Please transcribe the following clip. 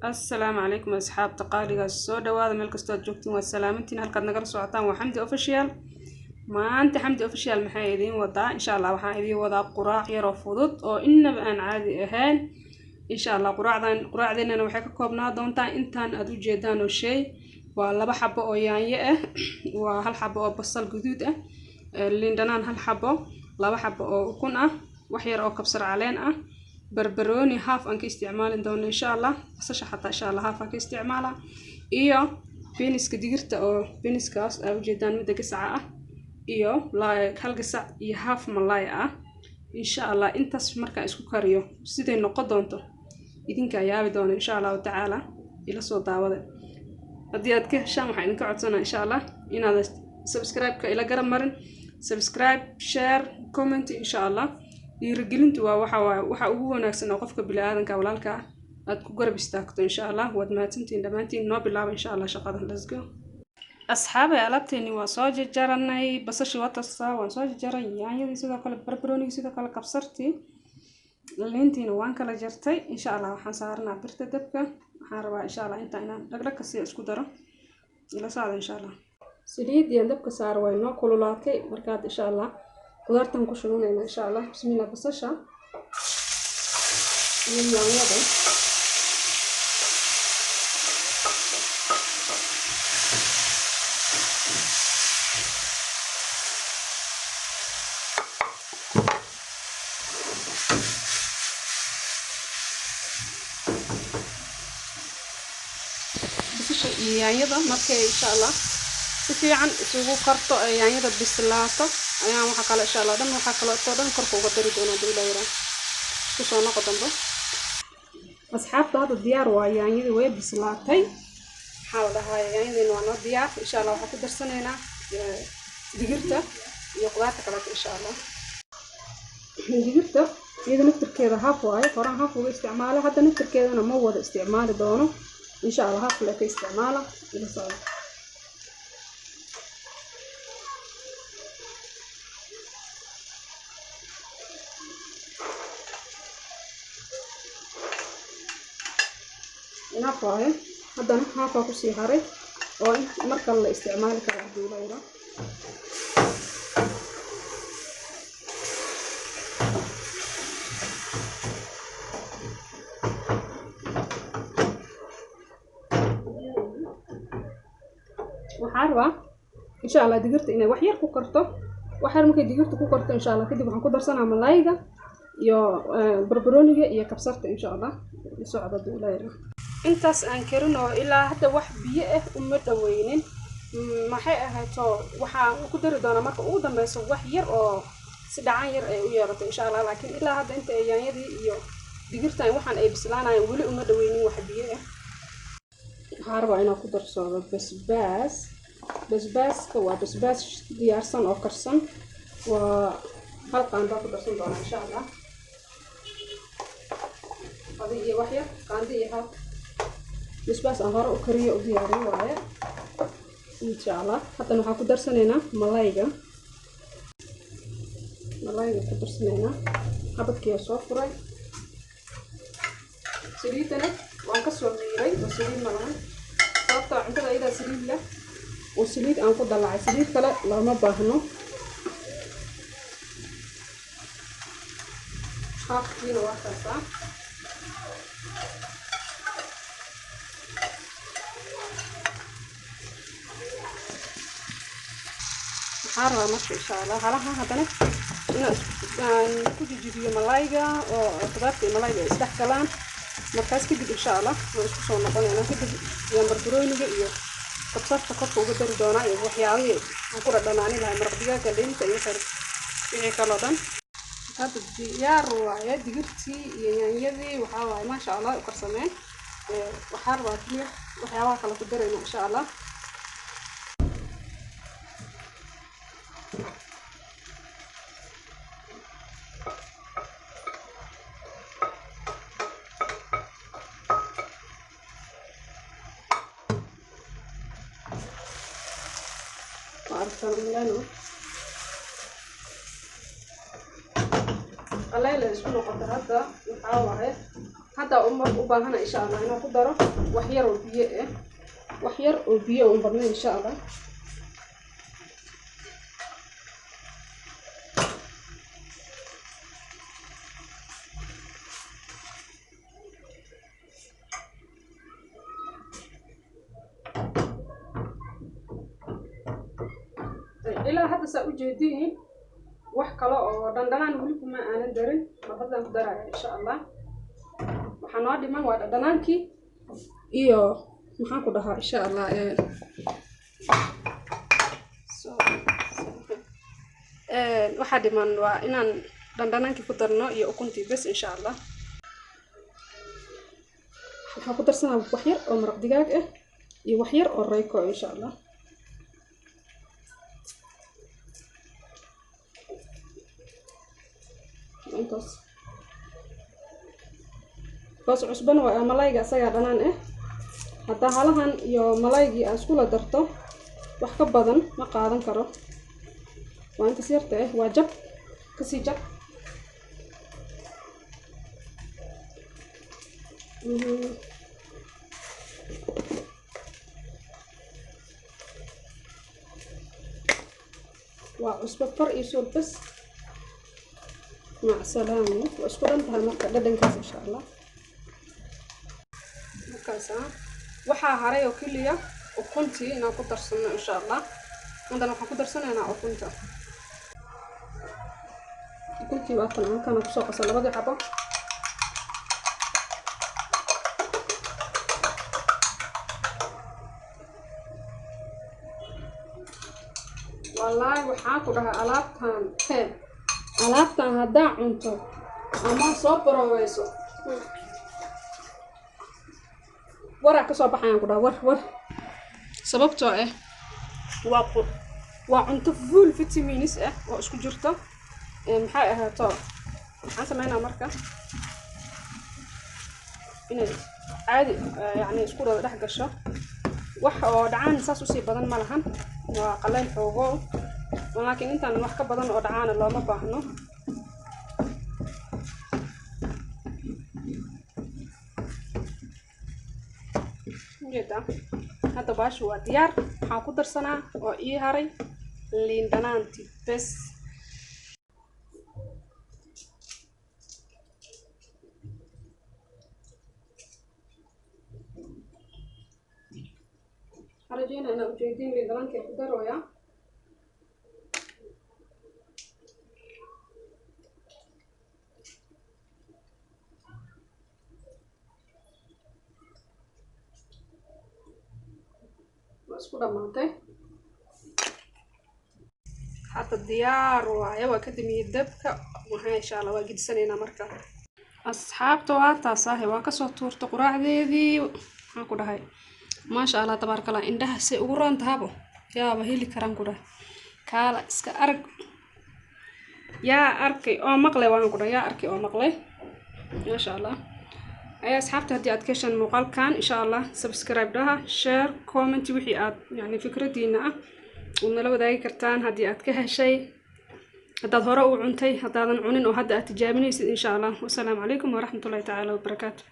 Assalaamu calaykum asxaabta qaaligaas, soo dhawaada meel kastoo aad joogtiin, waa salaamantiin. Halkaad nagala socotaan waa Xamdi Official. Maanta Xamdi Official maxay idiin wadaa? Insha Allah waxaan idiin wadaa quraac yaroo fudud oo inaba aan caadi ahayn. Insha Allah quraacdan, quraacdeennana waxay ka koobnaa doontaa intaan aad u jeedaan oo shay. Waa 2 xabo oo yaanyo ah, waa 1 xabo oo basal guduud ah, liin dhanaan 1 xabo, 2 xabo oo ukun ah, wax yar oo kabsar caleen ah, barbarooni half aan ka isticmaali doono insha Allah, basasha xataa insha Allah half aan ka isticmaala, iyo beaniska, digirta oo beaniskaas aa ujeedaan, midda gasaca ah, iyo 1 gasac iyo half malaay ah. Insha Allah intaas markaan isku kariyo siday noqon doonto idinkaa yaabi doona insha Allahu tacaala. Ila soo daawada. Haddii aad ka heshaan, waxaan idinka codsanaa insha Allah inaad subscribe-ka ila garab marin, subscribe, share, comment insha Allah. Dhiirigelintu waa waxa waaye waxa ugu wanaagsan oo qofka bini-aadanka walaalka ah aad ku garab istaagto insha Allah. Waad mahadsantihiin dhammaantiin. Noo bilaaba insha Allah shaqada. Let's go asxaabay. Alaabteeni waa soo jarjaranay. Basashii waa tasaa, waan soo jarjaray. Yaanyadii sidoo kale, barbaroonigii sidoo kale, kabsartii, liintiina waan kala jartay. Insha Allah waxaan saaranaa birta dabka. Waxaan rabaa insha Allah intaa inaan dhagdhag kasii isku daro. Ila socda insha Allah. Saliidii aan dabka saaro way noo kululaatay. Markaad insha Allah qudaartan ku shubanayna insha Allah. Bismillah. Basasha iyo yaanyada. Basasha iyo yaanyada markay insha Allah si fiican isugu karto ee yaanyada bislaato, ayaan waxa kale insha Allah dhan, waxaa kaleeto dhan korka uga dari doonaa haduu Ilaah yiraahdo. Isku soo noqo dambe asxaabta. Hadda diyaar waa, yaanyadii way bislaatay. Maxaa la dhahaa, yaanyadiina waa noo diyaar. Insha Allah waxaan ku darsanaynaa digirta iyo qudaarta kaleeto insha Allah. Digirta iyada naftirkeeda half waaye, horaan half uga isticmaala, hadda naftirkeedana ma wada isticmaali doono insha Allah, half le ka isticmaala. Ila socda. Enough waaye. Haddana halfaa kusii haray oo mar kale la isticmaali karo haddii la yidhaa. Waxaan rabaa insha Allah digirta inay wax yar ku karto. Wax yar markay digirta ku karto insha Allah, kadib waxaan ku darsanaa malayga iyo barbarooniga iyo kabsarta insha Allah. La socda haddii la yidhaa. Intaas aan karin oo ilaa hadda wax biyo ah uma dhaweynin. Maxay ahayto, waxaan ku dari doonaa marka ugu dambeyso wax yar oo si dhacan yar ay u yeelato insha Allah, laakiin ilaa hadda inta ay yaanyadii iyo digirtan waxaan ay bislaanayaan weli uma dhaweynin wax biyo ah. Waxaan rabaa inaan ku darsado basbaas. Basbaaska waa basbaas diyaarsan oo karsan, waa 1 qaandoo ku darsan doonaa insha Allah, adi iyo wax yar, qaando iyo hal. Basbaas aan hore u kariyo, u diyaariyo waaye insha Allah. Haddana waxaan ku darsanaynaa malayga. Malayga ku darsanaynaa, xabadkiyaa soo furay. Saliidana waan kasoo miiray oo saliid ma lahan, sababtoo cuntada ayadaa saliid leh oo saliid aan ku dalacay, saliid kale looma baahno. Haafkiina waa kaasaa. Waxaa rabaa marka insha Allah halaha haddana inaan ku jijibiyo malayga oo qudaarta iyo malayga ay isdhex galaan. Markaas kadib insha Allah waan isku soo noqonaynaa. Kadib ayaan barbarooniga iyo kabsarta korka uga dari doonaa iyo waxyaabihii aan ku dhadhanaani lahay, maraq digaaga, liinta iyo wixii kaloo dhan. Hadda diyaar waaye digirtii iyo yaanyadii. Waxaa waaye maasha Allah u karsameen. Waxaa rabaa keliya waxyaabaha kale ku darayna insha Allah. Waa aragtaan umaleynaa qaleyla isku noqota. Hadda waxaa waaye Hadda u baahana insha Allah inaan ku daro wax yar oo biyo ah, wax yar oo biyo u badnayn insha Allah. Ilaa hadda saa u jeediin wax kale oo dhandhanaan weli kuma aanan darin, mar haddaan ku daraya insha Allah. Waxaa noo dhiman waa dhadhanaankii iyo maxaan ku dhahaa insha Allah waxaa dhiman waa inaan dhandhanaankii ku darno iyo ukuntii bes insha Allah. Waxaan ku darsanaa wax yar oo maraq digaag ah iyo wax yar oo reyko insha Allah. Intaas baas cusbana waa malayga asagaa dhanaan ah. Haddaa halahan iyo malaygii aad iskula darto wax ka badan ma qaadan karo, waa intaas yarta ah, waa jab kasii jab. Waa cusbo far iyo suul bas, mac salaamo. Waa isku dhan tahay marka dhadhankaas insha Allah. Markaas waxaa haray oo keliya ukuntii inaan ku darsano insha Allah. Haddana waxaan ku darsanaynaa ukunta. Ukuntii waa tan halkaan kusoo qasa labadii xabo. Wallaahi waxaan ku dhahaa alaabtan hee, alaabtan haddaa cunto ama soo baroweyso waraa kasoo baxayaan ku dhaha war war, sababtoo ah waa cunto full vitamins ah oo isku jirto. Maxay ahaato waxaan sameynaa marka inay caadi yacni isku wada dhex gasho. Wax oo dhacaan saas usii badan ma lahan, waa qaleyl xoogo, laakiin intaan wax ka badan oo dhacaana looma baahno. Ujeedaa hadda baashu waa diyaar. Waxaan ku darsanaa oo ii haray liin dhanaanti bes. Waxaan rajeynaa inaa ujeediin liin dhanaantii ku darooyaa. Waa isku dhamaatay hadda, diyaar waaye. Waa ka damiyey dabka, maxaa insha Allah waa gedisaneynaa marka. Asxaabta waa taas ahe, waa kasoo tuurta quraacdeedii. Maxaan ku dhahay, maasha Allah tabaaraka Allah, indhaha say ugu roon tahabo yaaba heli karaan ku dhahay. Kaala iska arag, yaa arkay oo maqlay, waan ku dhahay yaa arkay oo maqlay, maasha Allah. Ayaa asxaabta, haddii aad ka heshaan muuqaalkan insha Allah subscribe dhaha, share, comment, wixii aad yani fikradiina ah waad nala wadaagi kartaan. Haddii aad ka heshay, haddaad hore u cuntay, haddaadan cunin oo hadda aad tijaabinaysid insha Allah. Wasalaamu calaykum waraxmatullahi tacaala wabarakaatu.